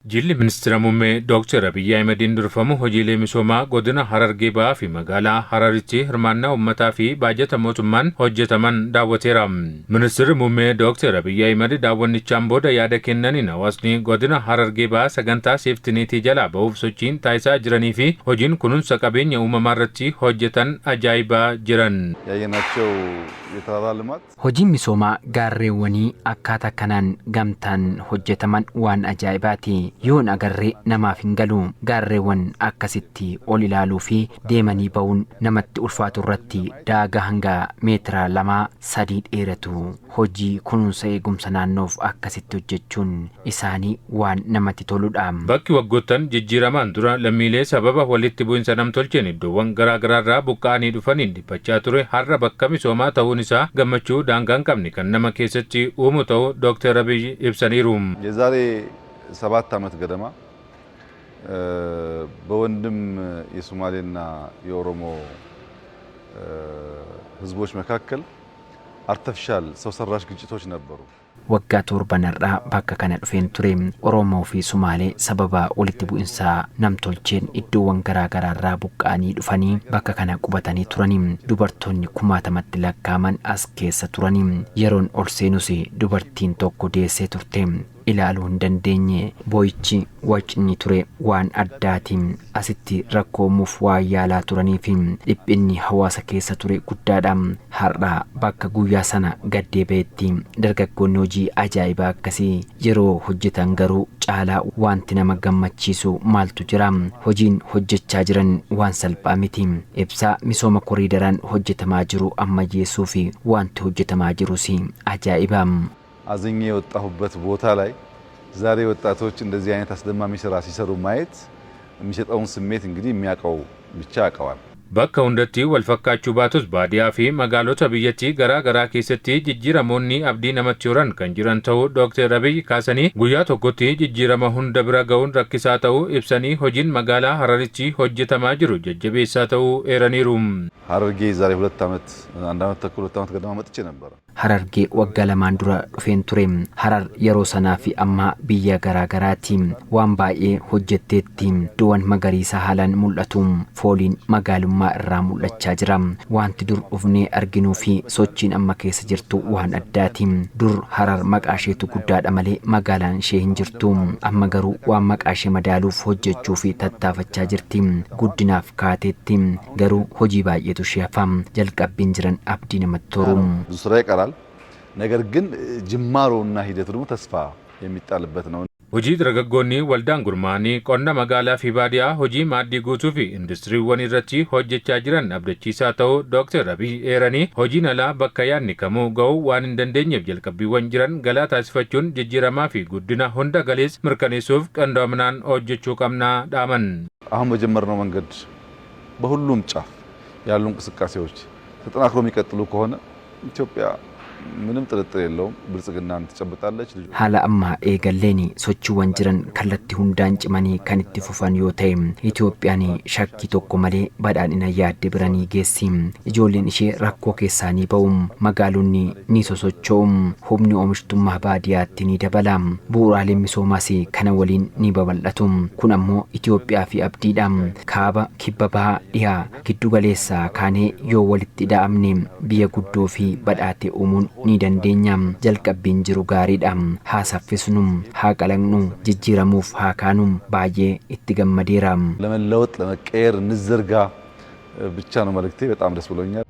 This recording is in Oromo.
Jilli Ministira Muummee Dooktar Abiyyi Ahimadiin durfamu hojiilee misoomaa godina Harargee Bahaa fi magaalaa Hararitti hirmaannaa uummataa fi baajata mootummaan hojjetaman daawwateera. Ministirri Muummee Dooktar Abiyyi Ahimad daawwannichaan booda yaada kennaniin, hawaasni godina Harargee Bahaa sagantaa seeftineetii jalaa bahuuf sochiin taasisaa jiranii fi hojiin kunuunsa qabeenya uumamaa irratti hojjetan ajaa'ibaa jiran. ያየናቸው የተራራ ልማት Hojiin misoomaa gaarreewwanii akkaataa kanaan gamtaan hojjetaman waan ajaa'ibaati. Yoon agarree namaaf hin galu. Gaarreewwan akkasitti ol ilaaluu fi deemanii ba'uun namatti ulfaatu irratti daagaa hanga meetira 2-3 dheeratu. Hojii kunuunsa eegumsa naannoof akkasitti hojjechuun isaanii waan namatti toludha. Bakki waggoottan jijjiiramaan dura lammiilee sababa walitti bu'insa namtolcheen iddoowwan garaa garaarraa buqqa'anii dhufaniin dhiphachaa ture har'a bakka misoomaa ta'uun isaa gammachuu daangaa hin qabne kan nama keessatti uumu ta'uu Dooktar Abiyyi ibsaniiru. የዛሬ 7 ዓመት ገደማ በወንድም የሶማሌና የኦሮሞ ሕዝቦች መካከል አርተፊሻል ሰው ሰራሽ ግጭቶች ነበሩ። Waggaa 7 har'aa bakka kana dhufeen ture. Oromoo fi Sumaalee sababa walitti bu'insa namtolcheen iddoowwan garaa garaarraa buqqa'anii dhufanii bakka kana qubatanii turanii, dubartoonni kumaatamatti lakkaa'aman as keessa turanii, yeroon ol seenus dubartiin tokko deessee turte. Ilaaluu hin dandeenye. Boo'ichi wacni ture waan addaati. Asitti rakkoomuuf waa yaalaa turanii fi dhiphinni hawaasa keessa ture guddaadha. Har'a bakka guyyaa sana gaddee ba'etti dargaggoonni hojii ajaa'ibaa akkasii yeroo hojjetan garuu caalaa wanti nama gammachiisu maaltu jira? Hojiin hojjechaa jiran waan salphaa miti. Ibsaa misooma koriidaraan hojjetamaa jiru ammayyeessuu fi wanti hojjetamaa jirus ajaa'iba. አዝኜ የወጣሁበት ቦታ ላይ ዛሬ ወጣቶች እንደዚህ አይነት አስደማሚ ስራ ሲሰሩ ማየት የሚሰጠውን ስሜት እንግዲህ የሚያውቀው ብቻ ያውቀዋል። Bakka hundatti wal fakkaachuu baatus, baadiyyaa fi magaalota biyyattii garaa garaa keessatti jijjiiramoonni abdii namatti horan kan jiran ta'uu Dr. Abiy kaasanii, guyyaa tokkotti jijjiirama hunda bira ga'uun rakkisaa ta'uu ibsanii, hojiin magaalaa Hararitti hojjetamaa jiru jajjabeessaa ta'uu eeraniiru. ሐረርጌ ዛሬ 2 ዓመት 1 ዓመት ተኩል 2 ዓመት ገደማ መጥቼ ነበረ። Harargee waggaa 2n dura dhufeen ture. Harar yeroo sanaa fi amma biyya garaa garaati. Waan baay'ee hojjetteetti. Iddoowwan magariisa haalaan mul'atu. Fooliin magaalummaa irraa mul'achaa jira. Wanti dur dhufnee arginuu fi sochiin amma keessa jirtu waan addaati. Dur Harar maqaa isheetu guddaadha malee magaalaan ishee hin jirtu. Amma garuu waan maqaa ishee madaaluuf hojjechuu fi tattaafachaa jirti. Guddinaaf kaateetti. Garuu hojii baay'eetu ishee hafa. Jalqabbiin jiran abdii namatti toru. ብዙ ስራ ይቀራል። ነገር ግን ጅማሮና ሂደቱ ደግሞ ተስፋ የሚጣልበት ነው። Hojii dargaggoonni waldaan gurmaa'anii qonna magaalaa fi baadiyyaa, hojii maaddii guutuu fi industiriiwwan irratti hojjechaa jiran abdachiisaa ta'uu Dr. Abiy eeranii, hojiin alaa bakka yaadni kamuu ga'uu waan hin dandeenyeef jalqabbiiwwan jiran galaa taasifachuun jijjiiramaa fi guddina hunda galees mirkaneessuuf qindoominaan hojjechuu qabnaa dhaaman. አሁን በጀመርነው መንገድ በሁሉም ጫፍ ያሉ እንቅስቃሴዎች ተጠናክሮ የሚቀጥሉ ከሆነ ኢትዮጵያ ምንም ጥርጥር የለውም ብልጽግናን ትጨብጣለች። Haala amma eegalleen sochiiwwan jiran kallattii hundaan cimanii kan itti fufan yoo ta'e, Itoophiyaan shakkii tokko malee badhaadhina yaadde bira ni geessi. Ijoolleen ishee rakkoo keessaa ni ba'u. Magaalonni ni sosocho'u. Humni oomishtummaa baadiyyaatti ni dabala. Bu'uuraaleen misoomaas kana waliin ni babal'atu. Kun ammoo Itoophiyaa fi abdiidha. Kaaba, kibba, bahaa, dhihaa, giddu galeessaa kaanee yoo walitti ida'amne biyya guddoo fi badhaate uumuun ni dandeenya. Jalqabbiin jiru gaariidha. Haa saffisnu, haa qalaqnu, jijjiiramuuf haa kaanu. Baay'ee itti gammadeera. ለመለወጥ ለመቀየር እንዘርጋ ብቻ ነው መልእክቴ። በጣም ደስ ብሎኛል።